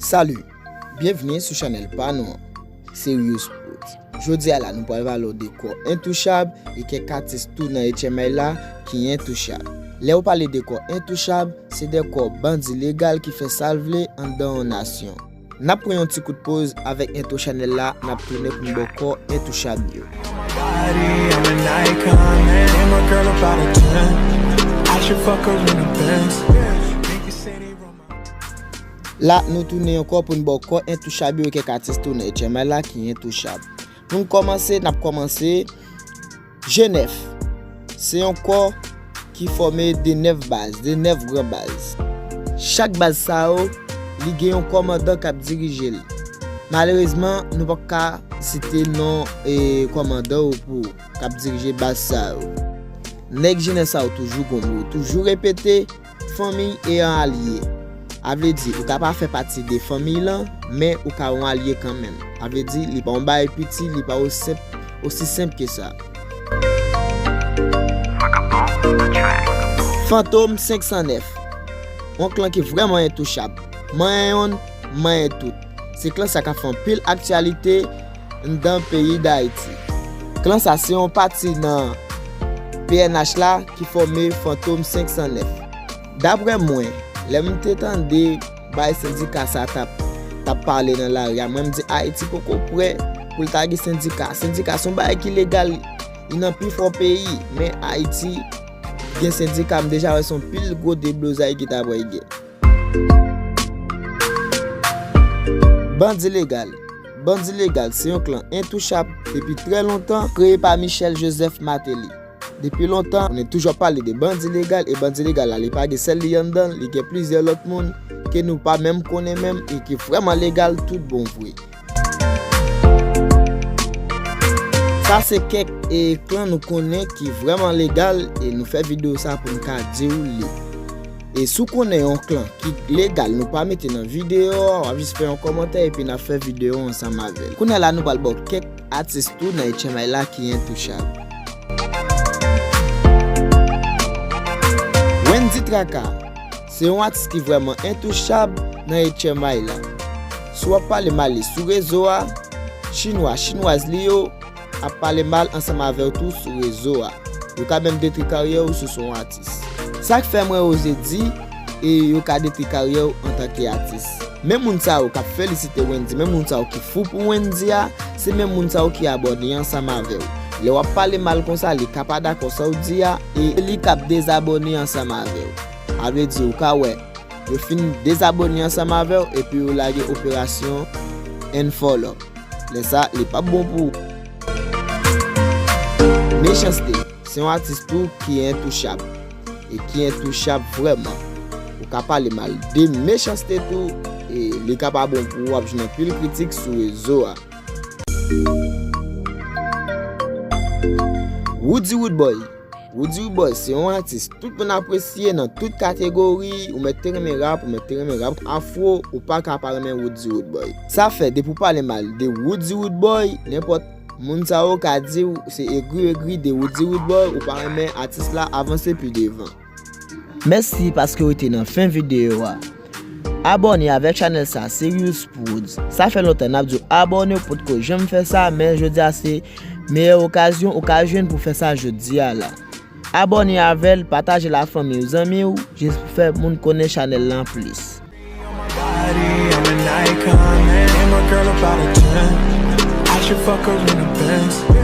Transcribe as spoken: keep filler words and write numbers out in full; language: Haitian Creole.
Salut! Byenvni sou chanèl pa nou an, Serious Prodz. Jodi a la, nou pral pale w de kò Entouchab e kèk atis tou nan H M I la ki entouchab. Lè w pale de kò Entouchab, se de kò bandi legal ki fè sa l vle anndan yon nasyon. N ap pran yon ti kout poz avèk entwo chanèl la, n ap tounen pou n ba w kò Entouchab yo. Body, I'm an icon, and my girl about a ten. I should fuck her in a Benz. Make it city, run my La, nou tounen ankò pou n ba w kò Entouchab yo, kèk atis tou nan H M I la ki entouchab. Pou n kòmanse, n ap kòmanse G nèf. Se yon kò ki fòme de nèf baz, de nèf gran baz. Chak baz sa yo, li gen yon kòmandan k ap dirije l. Malerezman, nou p ap ka site non, e, kòmandan yo pou k ap dirije baz sa yo. Nèg G nèf sa yo toujou gon mo, toujou repete, fanmi e an alye. A vle di, ou ka pa fè pati de fanmi lan, men ou ka yon alye kanmenm. A vle di, li pa yon bagay piti, li pa osi senp, osi senp ke sa. Fantom senk san nèf, yon klan ki vrèman entouchab. Manyen yonn, manyen tout. Se klan sa k ap fè anpil aktyalite anndan peyi Dayiti. Klan sa se yon pati nan P N H la ki fòme Fantom senk san nèf. Daprè mwen, lè m te tande bay sendika sa t ap, t ap pale nan lari a, mwen m di Ayiti poko prè pou l ta gen sendika. Sendika se yon bagay ki legal, li nan pifò peyi, men Ayiti gen sendika, m deja wè se yon pil gwo deblozay ki ta pral gen. Bandi Legal. Bandi Legal se yon klan entouchab depi trè lontan, kreye pa Michel Joseph Martelly. Depi lontan, nou toujou ap pale de Bandi Legal, e Bandi Legal la, li pa gen sèl li anndan l, li gen plizyè lòt moun ke nou pa menm konnen menm e ki vrèman legal tout bon vre. Sa se kèk, e, klan nou konnen ki vrèman legal, e nou fè videyo sa pou n ka di w li. E si w konnen yon klan ki legal nou pa mete nan videyo a, w ap jis fè yon kòmantè epi n ap fè videyo ansanm avè l. Kounye a la nou pral ba w kèk atis tou nan H M I la ki entouchab. Wendy Traka, se yon atis ki vrèman entouchab nan H M I la. Si w ap pale mal li sou rezo a, chinwa, chinwaz li yo ap pale mal ansanm avè w tou sou rezo a. Yo ka menm detwi karyè w si w se yon atis. Sa k fè mwen oze di, e yo ka detwi karyè w antanke atis. Men moun sa yo k ap felisite Wendy, men moun sa yo ki fou pou Wendy a, se menm moun sa yo ki abòne ansanm avè w. Lè w ap pale mal konsa, li ka pa dakò sa w di a, e li k ap dezabòne ansanm avè w. A vle di, ou ka wè, yo fin dezabòne ansanm avè w, epi yo lage operasyon unfollow. Lè sa, li p ap bon pou ou. Mechanste, se yon atis tou ki entouchab. E ki entouchab vrèman. Ou ka pale mal de Mechanste tou, e li ka pa bon pou ou, w ap jwenn anpil kritik sou rezo a. Woody Woodboy. Woody Woodboy se yon atis tout moun apresye nan tout kategori. Ou mèt te renmen rap, ou mèt te renmen rap afro, ou pa ka pa renmen Woody Woodboy. Sa fè, depi w pale mal de Woody Woodboy, nenpòt moun sa yo ka di w se egri egri de Woody Woodboy, ou pa renmen atis la, avanse pi devan. Mèsi paske w rete nan fen videyo a. Abòne avèk chanèl sa, Serious Prodz. Sa fè lontan n ap di w abòne, w potko janm fè sa, men jodi a se meyè okazyon ou ka jwenn pou fè sa jodi a la. Abòne avè l, pataje l a fanmi w, zanmi w, jis pou fè moun konnen chanèl lan plis. Body, I'm an icon, and my girl about a ten. I should fuck her in a Benz.